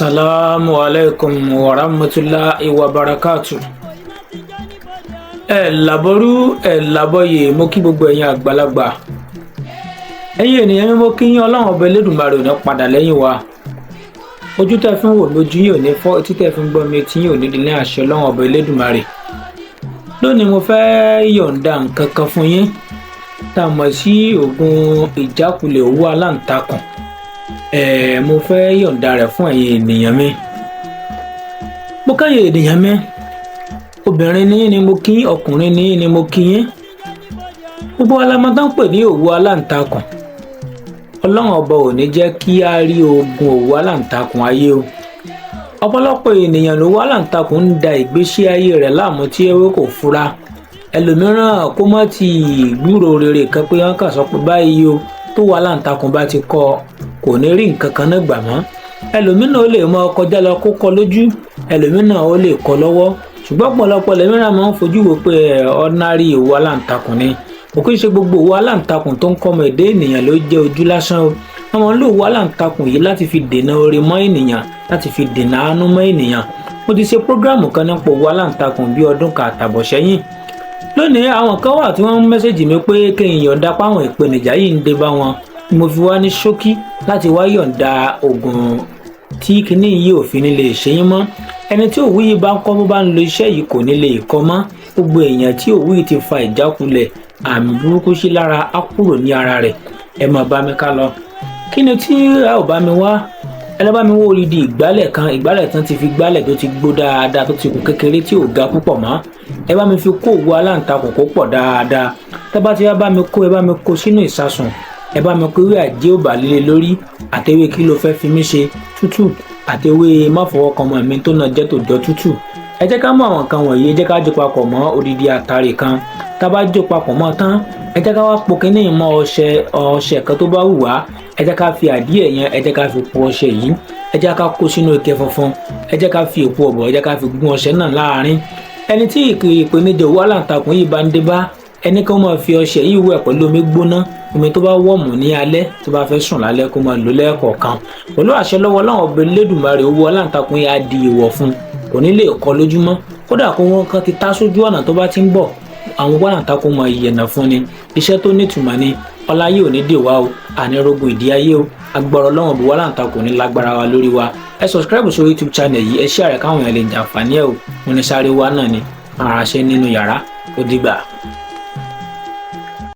Asalaamu alaikum wa rahmatulahi wa barakatu. Ẹ làbọrú, ẹ làbọyè. Mo kí gbogbo ẹ̀yin àgbàlagbà, ẹ̀yin ènìyàn mi, mo kí yín. Ọlọ́run Ọba Elédùmarè ò ní padà lẹ́yìn wa. Ojú tẹ́ fi ń wò mí, ojú yín ò ní fọ́. Etí tẹ́ fi ń gbọ́ mi, etí yín ò ní di ní àṣẹ Ọlọ́run Ọba Elédùmarè. Lónìí, mo fẹ́ yọ̀ǹda nǹkan kan fún yín tá a mọ̀ sí oògùn ìjákulẹ̀ òwú aláǹtakùn. Mo fẹ́ yọ̀ǹda rẹ̀ fún ẹ̀yin ènìyàn mi. Mo kẹ́yìn ènìyàn mi, obìnrin ní ni mo kí, ọkùnrin ní ni mo kí yín. Gbogbo alamọ tó ń pè ní òwú aláǹtakùn, Ọlọ́run Ọba ò ní jẹ́ kí á rí ogun òwú aláǹtakùn ayé o. Ọ̀pọ̀lọpọ̀ ènìyàn ló wá aláǹtakùn ń da ìgbésí ayé rẹ̀ láàmú tí ewé kò fura. Ẹlòmíràn kó má ti gbúrò rere kan pé wọ́n kàn sọ pé báyìí o, tó wà aláǹtakùn bá ti kọ́, kò ní rí nǹkan kan náà gbà mọ́. Ẹlòmíràn ó lè mọ kọjá lọ kó kọ lójú, ẹlòmíràn ó lè kọ lọ́wọ́, ṣùgbọ́n ọ̀pọ̀lọpọ̀ ẹlòmíràn máa ń fojú wo pé ordinary òwú aláǹtakùn ni. Kò kí ń ṣe gbogbo òwú aláǹtakùn tó ń kọ́mọ èdè ènìyàn ló jẹ́ ojú lásán o. Wọ́n máa ń lo òwú aláǹtakùn yìí láti fi dènà oore mọ́ ènìyàn, láti fi dènà àánú mọ́ ènìyàn. Mo ti ṣe program kan nípa òwú aláǹtakùn bí ọdún kan àtàbọ̀ sẹ́yìn. Lónìí, àwọn kan wà tí wọ́n ń message mi pé kí n yọ̀ǹda páwọn ìpèníjà yìí ń dé bá wọn. Mo fi wá ní ṣókí láti wá yọ̀ǹda oògùn tí kinní yìí ò fi ní lè ṣe yín mọ́. Ẹni tí òwú yìí bá ń kọ́, bó bá ń lo iṣẹ́ yìí, kò ní lè kọ́ mọ́. Gbogbo èèyàn tí òwú yìí ti fa ìjákulẹ̀, àmì burúkú sí lára, á kúrò ní ara rẹ̀. Ẹ máa bá mi ká lọ. Kí ni tí ẹ ò bá mi wá? Ẹ lọ bá mi wó odidi ìgbálẹ̀ kan, ìgbálẹ̀ tán ti fi gbálẹ̀, tó ti gbó dáadáa, tó ti kù kékeré, tí ò ga púpọ̀ mọ́. Ẹ bá mi fi kó òwú aláǹtakùn kó pọ̀ dáadáa. Tẹ́ bá ti wá bá mi kó, ẹ bá mi kó sínú ìsasùn. Ẹ bá mi kó ewé àjẹ́ òbà líle lórí, àtẹwé kí ló fẹ́ fi mí ṣe tútù, àtẹwé má fọwọ́ kan ọmọ mi tó náà jẹ́ tòjọ́ tútù. Ẹ jẹ́ ká mú àwọn nǹkan wọ̀nyí, ẹ jẹ́ ká jó papọ̀ mọ́ odidi àtàrí kan. Tá a bá jó papọ̀ mọ́ tán, ẹ jẹ́ ká wá po kínní mọ́ ọṣẹ, ọṣẹ kan tó bá wù wá. Ẹ jẹ́ ká fi àdíẹ̀ yẹn, ẹ jẹ́ ká fi po ọṣẹ yìí. Ẹ jẹ́ ká kó sínú ike funfun. Ẹ jẹ́ ká fi èpo ọ̀bọ̀, ẹ jẹ́ ká fi gún ọṣẹ náà láàrin. Ẹni tí ìpèníjà òwú aláǹtakùn yìí bá ń dé bá, ẹni kó máa fi ọṣẹ yìí wẹ̀ pẹ̀lú omi gbóná, omi tó bá wọ̀mù ní alẹ́, tó bá fẹ́ sùn lálẹ́, kó máa lò lẹ́ẹ̀kọ̀ọ̀kan. Pẹ̀lú àṣẹ lọ́wọ́ Ọlọ́run Ọba Elédùmarè, owó aláǹtakùn yìí á di ìwọ̀ fún, kò ní lè kọ lójúmọ́. Kódà kó wọn kan ti tá sójú ọ̀nà tó bá ti ń bọ̀, àwọn aláǹtakùn máa yẹ̀nà fún ni. Iṣẹ́ tó nítumọ̀ ni. Ọlá yìí ò ní dè wá o, àní rogun ìdí ayé o. Agbára Ọlọ́run bí wàhálà ń ní lágbára wa lórí wa. Ẹ subscribe sórí YouTube channel yìí, ẹ share rẹ̀ káwọn èèyàn lè jàǹfààní ẹ̀ o. Mo ní sáré wá náà ni ara ṣe nínú yàrá. Ó dìgbà.